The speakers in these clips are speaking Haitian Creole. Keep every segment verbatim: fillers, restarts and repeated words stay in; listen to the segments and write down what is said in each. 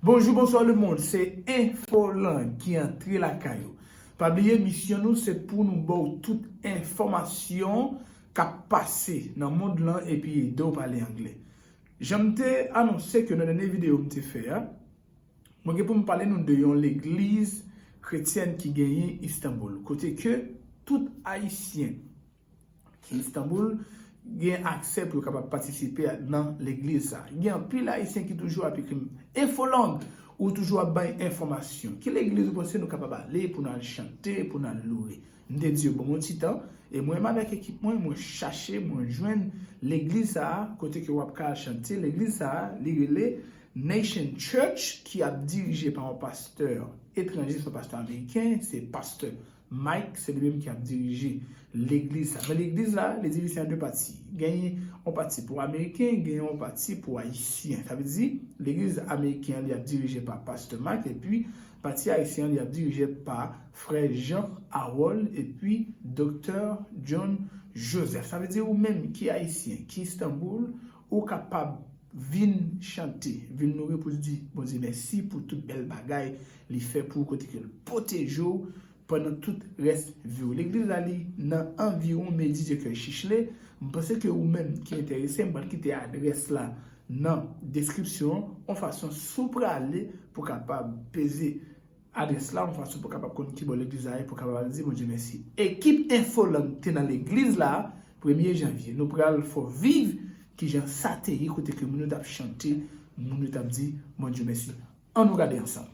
Bonjou, bonswa lemonn, se Enfolang ki antre lakay ou. Pa bliye, misyon nou se pou nou ba w tout enfòmasyon k ap pase nan mond lan epi ede w pale anglè. Jan m te anonse ke nan dènye videyo m te fè a, mwen gen pou m pale nou de yon legliz kretyèn ki genyen Istanbul, kote ke tout Ayisyen ki Istanbul gen aksè pou yo kapab patisipe nan legliz sa. Gen anpil Ayisyen ki toujou ap ekri m, Enfolang, ou toujou ap bay enfòmasyon. Ki legliz ou panse nou kapab ale pou n al chante, pou n al loure? M te di yo, ban m yon ti tan, e mwen menm avèk ekip mwen, mwen chache, mwen jwenn legliz sa a, kote ke w ap ka al chante. Legliz sa a, li rele Nation Church, ki ap dirije pa yon pastè etranje, se yon pastè ameriken, se pastè Mike, se li menm ki ap dirije legliz sa. Men legliz la, li divize an de pati. Genyen yon pati pou Ameriken, genyen yon pati pou Ayisyen. Sa vle di, legliz ameriken an, li ap dirije pa pastè Mike, epi pati ayisyen an, li ap dirije pa frè Jean Harold, epi doktè John Joseph. Sa vle di, ou menm ki ayisyen, ki Istanbul, ou kapab vin chante, vin loure pou di Bondye mèsi pou tout bèl bagay li fè pou ou, kote ke l pwoteje w pandan tout rès vi w. Legliz la, li nan anviwon Medi Dye Kèy Chicheley. M panse ke ou menm ki enterese, m pral kite adrès la nan deskripsyon an, yon fason si w prale pou kapab peze adrès la, yon fason pou kapab konn kibò legliz la ye, pou kapab al di Bondye mèsi. Ekip Enfolang te nan legliz la, premye janvye. Nou pral fè w viv kijan sa te ye, kote ke moun yo t ap chante, moun yo t ap di Bondye mèsi. Ann nou gade ansanm.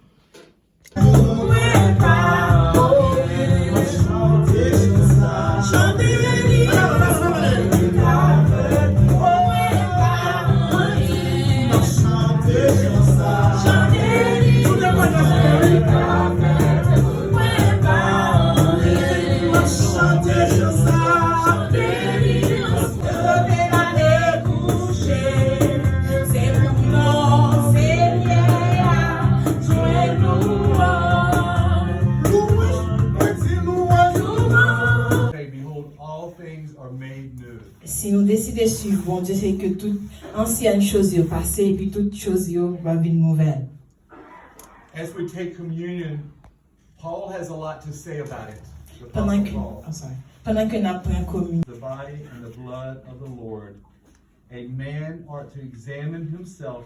Say, behold, all things are made new. Si nou deside suiv Bondye, se ke tout ansyen choz yo pase, epi tout choz yo va vin nouvèl. As we take communion, Paul has a lot to say about it. The Pandan Apostle ke, Paul. I'm sorry. Pandan ke n ap pran kominyon, The body and the blood of the Lord, a man ought to examine himself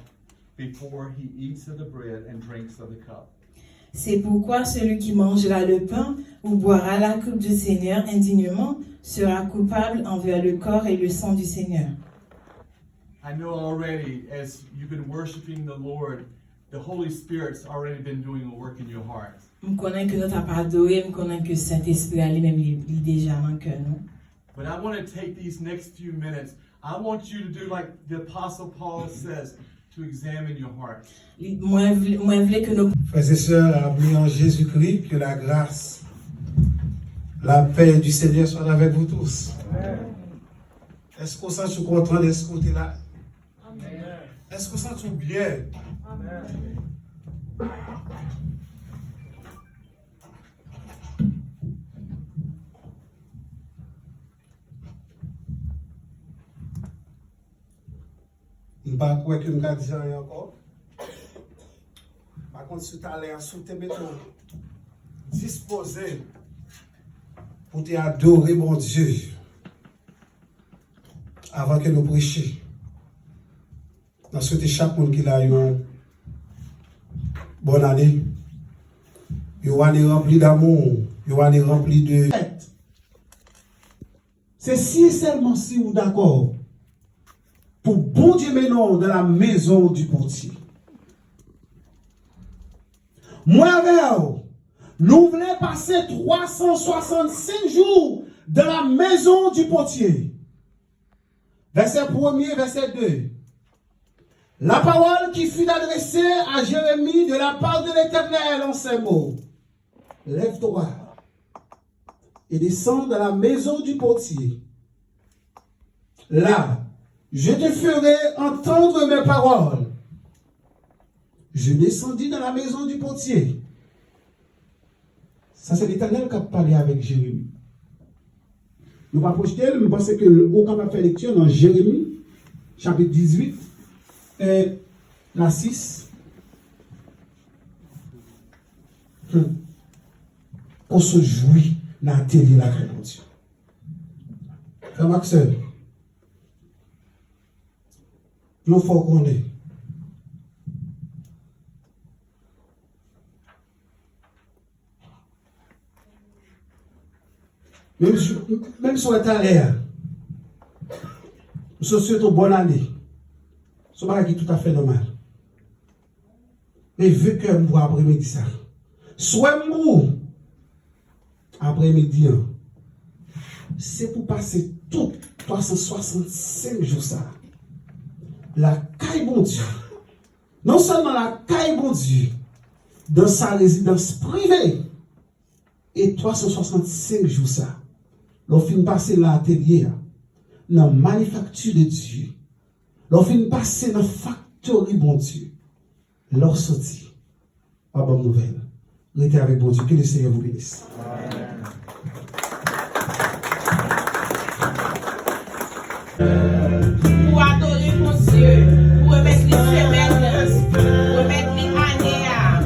before he eats of the bread and drinks of the cup. C'est pourquoi celui qui mangera le pain ou boira la coupe du Seigneur indignement sera coupable envers le corps et le sang du Seigneur. I know already, as you've been worshiping the Lord, the Holy Spirit's already been doing a work in your heart. M konnen ke nou t ap adore, m konnen ke Sentespri a li menm li, li deja nan kè nou. But I want to take these next few minutes. I want you to do like the Apostle Paul says, to examine your heart. Li, mwen vle, mwen vle ke nou Frères et sœurs amis en Jésus-Christ, que la grâce, la paix du Seigneur soit avec vous tous. Èske w santi w kontan dèske w te la? Èske w santi w byen? M pa kwè ke m ka di anyen ankò. Pa konn si talè a, si w te mete w dispoze pou te adore Bondye avan ke nou preche. N ap swete chak moun ki la yon bòn ane, yon ane ranpli damou, yon ane ranpli de Se si e sèlman si ou dakò pou Bondye mennen w dans la maison du Bondye. Mwen avè w, nou vle pase twa san swasannsenk jou dans la maison du Bondye. Vèsè premye, vèsè de. La parole qui fut adressée à Jérémie de la part de l'Éternel en ces mots. Lève-toi et descends dans la maison du potier. Là, je te ferai entendre mes paroles. Je descendis dans la maison du potier. Sa se Letènèl k ap pale avèk Jeremi. Nou pa pwojte l, m panse ke ou kapab fè lekti nan Jeremi, chapit dizuit, e la sis, Pou se jwi nan atelye lakay Bondye. Frè m ak sè m, yon fwa w konnen, menm si, menm si w wè talè a, m sot swete w bòn ane. Se yon bagay ki toutafè nòmal. Men ve kè m pou aprèmidi sa. Swè m pou ou aprèmidi an, se pou pase tout twa san swasannsenk jou sa a lakay Bondye. Non sèlman lakay Bondye, dans sa résidence privée, e twa san swasannsenk jou sa, lè w fin pase nan atelye a, nan manufacture de Dieu, lè w fin pase nan factory Bondye, lè w soti, w ap ban m nouvèl. Rete avèk Bondye. Que le Seigneur vous bénisse. Pou adore Bondye, pou remèt li semèn nan, remèt li ane a.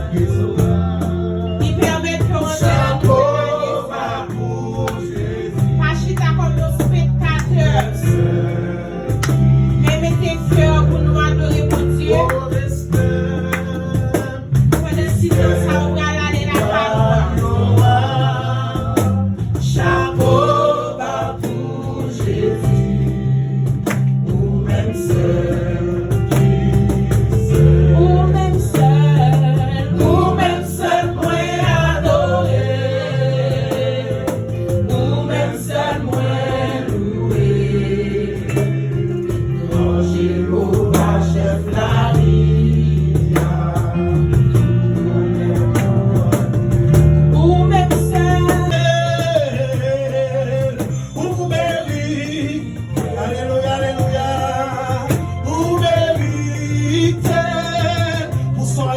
Li pèmèt ke w antre nan nouvèl ane sa. Pa chita kòm yon spektatè, men mete kè w pou nou adore Bondye. Pandan ti tan sa, ou pral ale lakay ou a. Chapo ba pou Jezi, ou menm sèl ki sèl. Ou menm sèl, ou menm sèl mwen adore. Ou menm sèl mwen louwe. Gran Jewova, chèf lari a. Ou menm sèl. Ou merite. Alelouya, alelouya. Ou merite. Pou sa,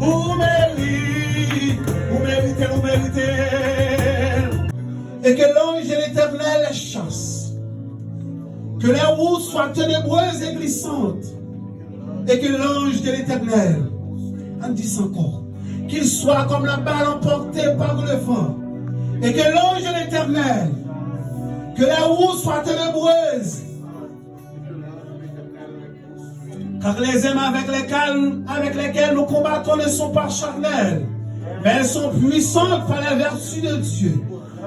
ou merite. Ou merite, ou merite. Et que l'ange de l'Éternel chasse. Que les routes soient ténébreuses et glissantes. Et que l'ange de l'Éternel, ann di sa ankò, qu'il soit comme la balle emportée par le vent. Et que l'ange de l'Éternel, que les routes soient ténébreuses. Car les armes avec lesquelles, avec lesquelles nous combattons ne sont pas charnelles, mais elles sont puissantes par la vertu de Dieu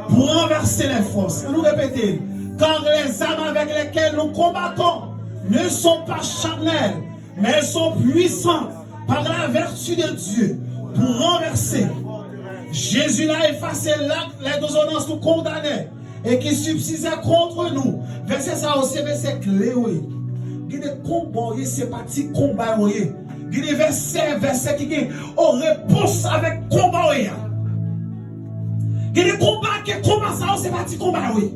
pour renverser les forces. Ann nou repete. Car les armes avec lesquelles nous combattons ne sont pas charnelles, mais elles sont puissantes par la vertu de Dieu pour renverser. Jésus l'a effacé l'acte, les ordonnances nous condamnaient et qui subsistaient contre nous. Vèsè sa yo se vèsè kle yo ye. Gen de konba w ye, se pa ti konba yo ye. Gen de vèsè, vèsè ki gen o repons avèk konba w ye a. Gen de konba ke konba sa yo se pa ti konba yo ye.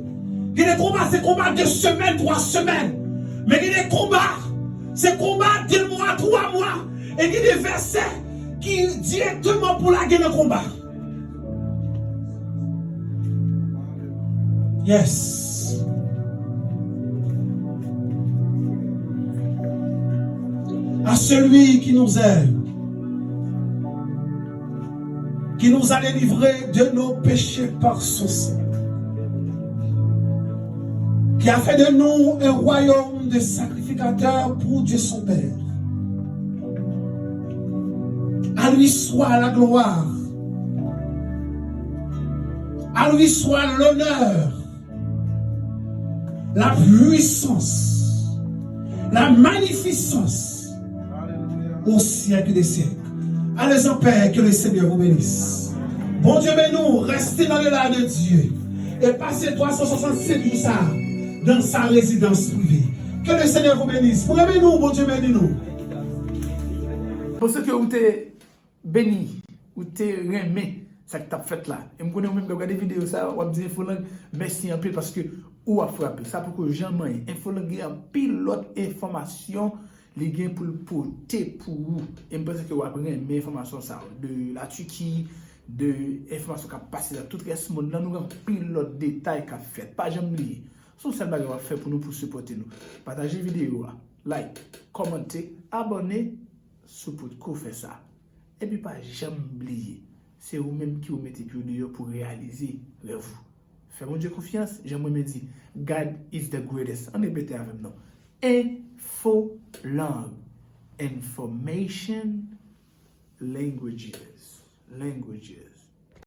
Gen de konba se konba de semèn, twa semèn. Men gen de konba se konba de mwa, twa mwa. E gen de vèsè ki dirèkteman pou lage nan konba. Yes. À celui qui nous aime, qui nous a délivrés de nos péchés par son sang, qui a fait de nous un royaume de sacrificateurs pour Dieu son Père. À lui soit la gloire. À lui soit l'honneur, la puissance, la magnificence au siècle des siècles. Allez en paix, que le Seigneur vous bénisse. Bondye beni w, reste dans le la de Dieu. E pase twa san swasannsenk jou sa dans sa résidence privée. Que le Seigneur vous bénisse. Mwen renmen nou, Bondye beni nou. Paske ou te beni, ou te renmen sa k t ap fèt la. E m konnen ou menm k ap gade videyo sa, w ap di Infolang mèsi anpil paske ou ap frape. Sa poko janm anyen. Infolang gen anpil lòt enfòmasyon li gen pou l pote pou ou. E m panse ke w ap renmen enfòmasyon sa yo. De la Turquie, de enfòmasyon k ap pase nan tout rès mond lan, nou gen anpil lòt detay k ap fèt. Pa janm bliye, se yon sèl bagay w ap fè pou nou pou sipòte nou. Pataje videyo a, like, kòmante, abòne, si w potko fè sa. Epi pa janm bliye, Se ou menm ki ou mete pye w deyò pou reyalize rèv ou. Fè Bondye konfyans, jan mwen menm di, God is the greatest. Ann repete avè m non. Enfo lang. Information languages. Languages.